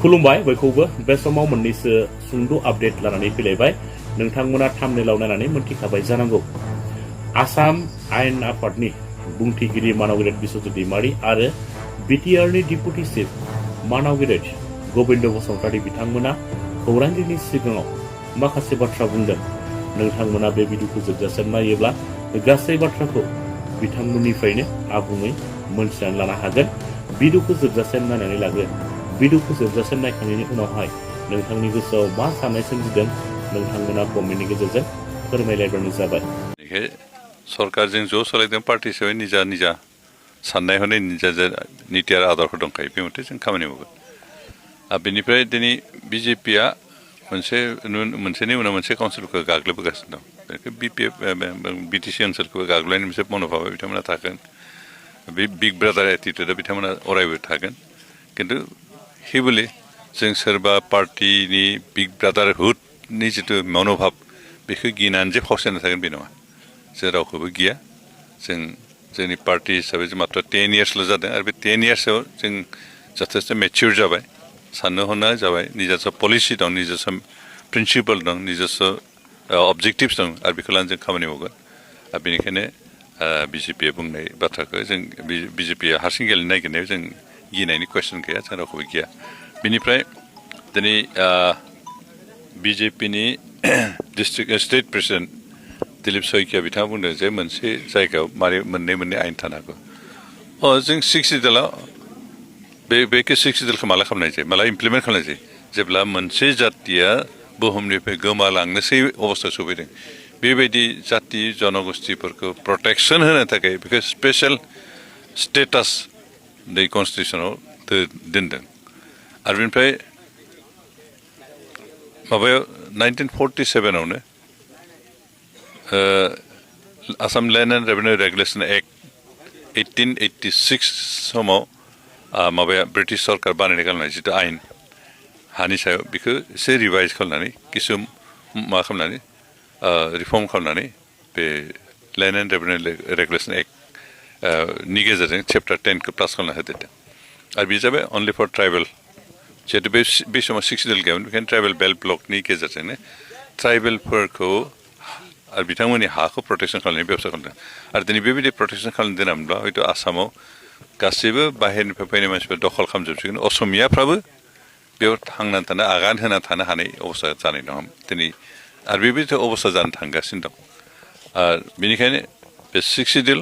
खुलुमबाय बयखौबो बे समाव मोननैसो सुंद' अपडेट लानानै फैलायबाय नोंथांमोना थाम्बनेइलाव नायनानै मोनथिखाबाय जानांगौ आसाम आयेन आफादनि बुंथिगिरि मानाव बिश्वजित दैमारी आरो बिटिआरनि डिपुटि चिफ मानाव गोविंद बसुमतारी बिथांमोना खौरांगिरिनि सिगाङाव माखासे बाथ्रा बुंदों नोंथांमोना बे भिडिअखौ जोबजासिम नायोब्ला गासै बाथ्राखौ बिथांमोननिफ्रायनो आबुङै मोनथिनानै लानो हागोन भिडिअखौ जोबजासिम नायनानै लागोन भिडिअखौ जोबजासिम नायखांनायनि उनावहाय नोंथांनि गोसोआव मा साननाय सोमजिदों नोंथांमोना कमेन्टनि गेजेरजों फोरमायलायबानो जाबाय सरकारजों ज' सालायदों पार्टी हिसाबै निजा निजा साननाय हनाय निजा नीति आरो आदरफोर दंखायो बे मथे जों खामानि मावगोन बेनिफ्राय दिनै बिजेपिया मोनसेनि उनाव मोनसे काउन्सिलखौ गाग्लोबबोगासिनो दं बिटिसि ओनसोलखौबो गाग्लोबनायनि मोनसे मन'भाबा बिथांमोना थागोन बे बिग ब्रादार एटिट्युडा बिथांमोना अरायबो थागोन किन्तु हेबुलि जों सोरबा पार्टीनि बिग ब्रादारहुडनि जितु मन'भाब बेखौ गिनानै जे फावसायना थागोन बे नङा जों रावखौबो गिया जोंनि पार्टी हिसाबै जों मात्र 10 इयार्सल' जादों आरो बे 10 इयार्सआव जों जथेस्थ' मेच्युर जाबाय साननो हनो जाबाय निजास्व पलिसि दं निजास्व प्रिन्सिपल दं निजास्व अबजेक्टिभ्स दं आरो बेखौ लानानै जों खामानि मावगोन आरो बेनिखायनो बिजेपिया बुंनाय बाथ्राखौ जों बिजेपिया हारसिं गेलेनो नागिरनायाव जों गिनायनि कुइसन गैया जों रावखौबो गिया बेनिफ्राय दिनै बिजेपिनि district state president Dilip Saikia बिथाङा बुंदों जे मोनसे जायगायाव मारै मोननै आयेन थानो हागौ जों 6 सिडुलाव बेखौ 6 सिडुलखौ माला खालामनाय जायो माला इमप्लिमेन्ट खालामनाय जायो जेब्ला मोनसे जातिया बुहुमनिफ्राय गोमालांनोसै अबस्था सफैदों बेबायदि जाति जनगोष्ठीफोरखौ प्रटेक्सन होनो थाखाय बेखौ स्पेसियेल स्टेटास दै कनस्टिटिउसनाव दोनदों आरो बेनिफ्राय माबायाव 1947आवनो Assam land and revenue regulation act 1886 समाव माबाया ब्रिटिश सरकार बानायना गालांनाय जितु आयेन हानि सायाव बेखौ एसे रिभाइज खालामनानै किसु मा खालामनानै रिफर्म खालामनानै बे land and revenue regulation act नि गेजेरजों चेप्टार 10खौ पास खालामना होदेरदों आरो बे जाबाय अनलि फर ट्राइबेल जिहेतु बे समाव 6 सिडुल गैयामोन बेखायनो ट्राइबेल बेल्ट ब्लकनि गेजेरजोंनो ट्राइबेलफोरखौ आरो बिथांमोननि हाखौ प्रटेक्सन खालामनायनि बेबस्था खालामदों आरो दिनै बेबायदि प्रटेक्सन खालामनो दोनामोनब्ला हयथ' आसामाव गासैबो बाहेरनिफ्राय फैनाय मानसिफोर दखल खालामजोबसिगोन असमियाफ्राबो बेयाव थांनानै थानो आगान होना थानो हानाय अबस्था जानाय नङा दिनै आरो बेबायदि अबस्था जानो थांगासिनो दं बेनिखायनो बे 6 सिडुल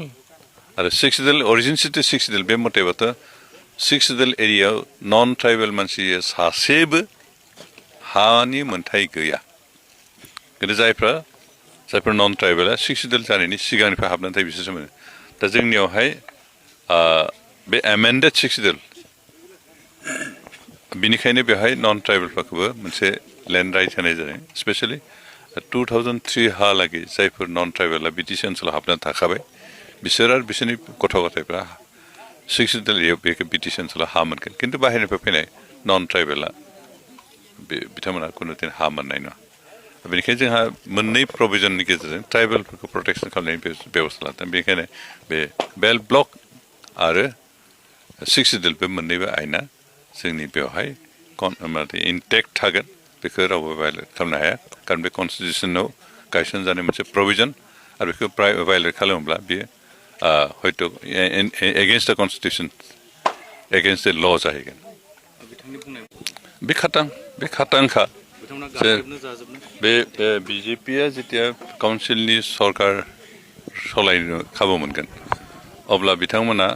आरो 6 सिडुल अरिजिन सिटु 6 सिडुल बे मथेबाथ' 6 सिडुल एरियायाव नन ट्राइबेल मानसिया सासेबो हानि मोन्थाय गैया किन्तु जायफोर नन ट्राइबेला 6 सिडुल जानायनि सिगांनिफ्राय हाबनानै थायो बिसोरसो मोनो दा जोंनियावहाय बे एमेन्डेड 6 सिडुल बिनिखायनो बेवहाय नन ट्राइबेलफोरखौबो मोनसे लेन्ड राइट होनाय जादों स्पेसियेलि 2003 हालागै जायफोर नन ट्राइबेला बिटिसि ओनसोलाव हाबनानै थाखाबाय बिसोर आरो बिसोरनि गथ' गथायफ्रा 6 सिडुल एरियायाव बेखौ बिटिसि ओनसोलाव हा मोनगोन किन्तु बाहेरनिफ्राय फैनाय नन ट्राइबेला बिथांमोना खुनु दिन हा मोननाय नङा बेनिखायनो जोंहा मोननै प्रभिजननि गेजेरजों ट्राइबेलफोरखौ प्रटेक्सन खालामनायनि बेबस्था लादों बेनिखायनो बे बेल्ट ब्लक आरो 6 सिडुल बे मोननैबो आयेना जोंनि बेवहाय इनटेक्ट थागोन बेखौ रावबो भायलेट खालामनो हाया खारन बे कनस्टिटिउसनाव गायसनजानाय मोनसे प्रभिजन आरो बेखौ भायलेट खालामोब्ला बेयो हयथ' एगेन्स्ट द कनस्टिटिउसन एगेन्स्ट द ल जाहैगोन बे खाटांखा बे बिजेपिया जेथिया काउन्सिलनि सरकार सालायनो खाबु मोनगोन अब्ला बिथांमोना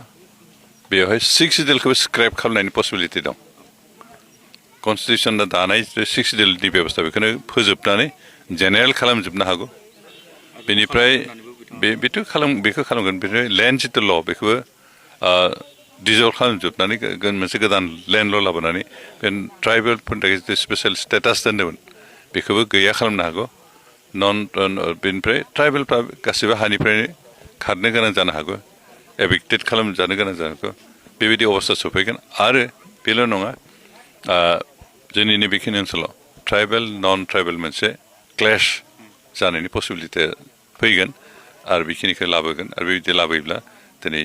बेवहाय 6 सिडुलखौबो स्क्रेप खालामनायनि पसिबिलिटि दं कनस्टिटिउसना दानाय 6 सिडुलनि बेबस्था बेखौनो फोजोबनानै जेनेरेल खालामजोबनो हागौ बेनिफ्राय बेखौ खालामगोन बेनिफ्राय लेन्ड जितु ल बेखौबो डिजल्भ खालामजोबनानै मोनसे गोदान लेन्ड ल लाबोनानै बे ट्राइबेलफोरनि थाखाय जितु स्पेसियेल स्टेटास दोन्दोंमोन बेखौबो गैया खालामनो हागौ बेनिफ्राय ट्राइबेलफ्रा गासैबो हानिफ्रायनो खारनो गोनां जानो हागौ एभिक्टेड खालामजानो गोनां जानो हागौ बेबायदि अबस्था सफैगोन आरो बेल' नङा जोंनि नैबेखिनि ओनसोलाव ट्राइबेल नन ट्राइबेल मोनसे क्लेश जानायनि पसिबिलिटिया फैगोन आरो बेखिनिखौ लाबोगोन आरो बेबायदि लाबोयोब्ला दिनै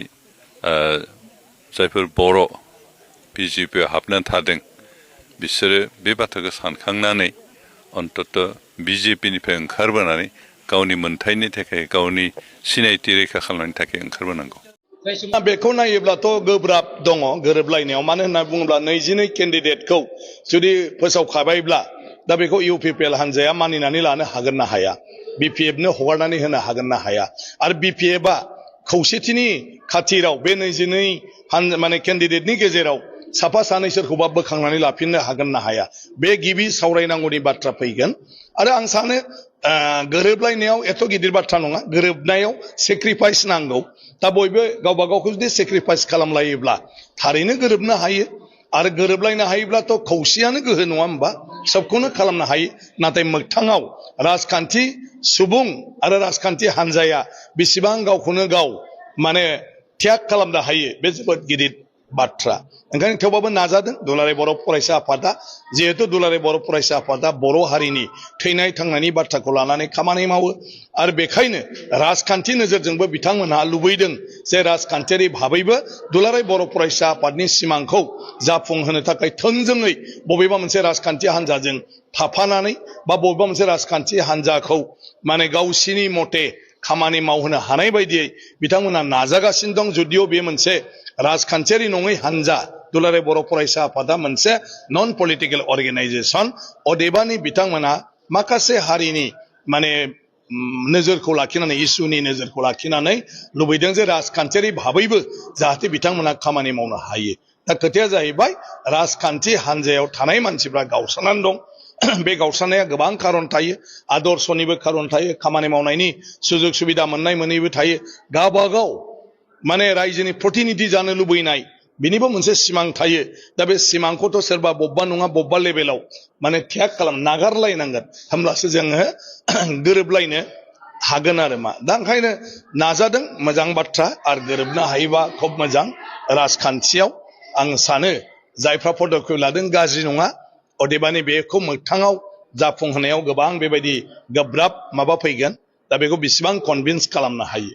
जायफोर बर' बिजेपिआव हाबनानै थादों बिसोरो बे बाथ्राखौ सानखांनानै अन्तत बिजेपिनिफ्राय ओंखारबोनानै गावनि मोनथायनि थाखाय गावनि सिनायथि रैखा खालामनायनि थाखाय ओंखारबोनांगौ बेखौ नायोब्लाथ' गोब्राब दङ गोरोबलायनायाव मानो होनना बुङोब्ला 22 केन्डिडेटखौ जुदि फोसावखाबायब्ला दा बेखौ इउपिपिएल हानजाया मानिनानै लानो हागोन ना हाया बिपिएफनो हगारनानै होनो हागोन ना हाया आरो बिपिएफआ खौसेथिनि खाथिराव बे 22 माने केन्डिडेटनि गेजेराव साफा सानै सोरखौबा बोखांनानै लाफिननो हागोन ना हाया बे गिबि सावरायनांगौनि बाथ्रा फैगोन आरो आं सानो गोरोबलायनायाव एथ' गिदिर बाथ्रा नङा गोरोबनायाव सेक्रिफाइस नांगौ दा बयबो गावबा गावखौ जुदि सेक्रिफाइस खालामलायोब्ला थारैनो गोरोबनो हायो आरो गोरोबलायनो हायोब्लाथ' खौसेयानो गोहो नङा होमबा सबखौनो खालामनो हायो नाथाय मोगथाङाव राजखान्थि सुबुं आरो राजखान्थि हानजाया बेसेबां गावखौनो गाव माने त्याग खालामनो हायो बे जोबोद गिदिर बाथ्रा ओंखायनो थेवबाबो नाजादों दुलाराय बर' फरायसा आफादा जिहेतु दुलाराय बर' फरायसा आफादा बर' हारिनि थैनाय थांनायनि बाथ्राखौ लानानै खामानि मावो आरो बेखायनो राजखान्थि नोजोरजोंबो बिथांमोनहा लुबैदों जे राजखान्थियारि भाबैबो दुलाराय बर' फरायसा आफादनि सिमांखौ जाफुंहोनो थाखाय थोंजोङै बबेबा मोनसे राजखान्थि हानजाजों थाफानानै बा बबेबा मोनसे राजखान्थि हानजाखौ माने गावसिनि मथे खामानि मावहोनो हानाय बायदियै बिथांमोना नाजागासिनो दं जुदिअ बे मोनसे राजखान्थियारि नङै हानजा दुलाराय बर' फरायसा आफादा मोनसे नन पलिटिकेल अर्गेनाइजेसन अदेबानि बिथांमोना माखासे हारिनि माने नोजोरखौ लाखिनानै इसुनि नोजोरखौ लाखिनानै लुबैदों जे राजखान्थियारि भाबैबो जाहाथे बिथांमोना खामानि मावनो हायो दा खोथाया जाहैबाय राजखान्थि हानजायाव थानाय मानसिफ्रा गावस्रानानै दं बे गावस्रानाया गोबां खारन थायो आदर्शनिबो खारन थायो खामानि मावनायनि सुजुग सुबिदा मोननाय मोनैबो थायो गावबागाव माने रायजोनि प्रतिनिधि जानो लुबैनाय बिनिबो मोनसे सिमां थायो दा बे सिमांखौथ' सोरबा बबेबा नङा बबेबा लेभेलाव माने त्याग खालाम नागारलायनांगोन होमब्लासो जोङो गोरोबलायनो हागोन आरो मा दा ओंखायनो नाजादों मोजां बाथ्रा आरो गोरोबनो हायोबा खोब मोजां राजखान्थियाव आं सानो जायफ्रा पदक्षेप लादों गाज्रि नङा अदेबानि बेखौ मोगथाङाव जाफुंहोनायाव गोबां बेबायदि गोब्राब माबा फैगोन दा बेखौ बेसेबां कनभिन्स खालामनो हायो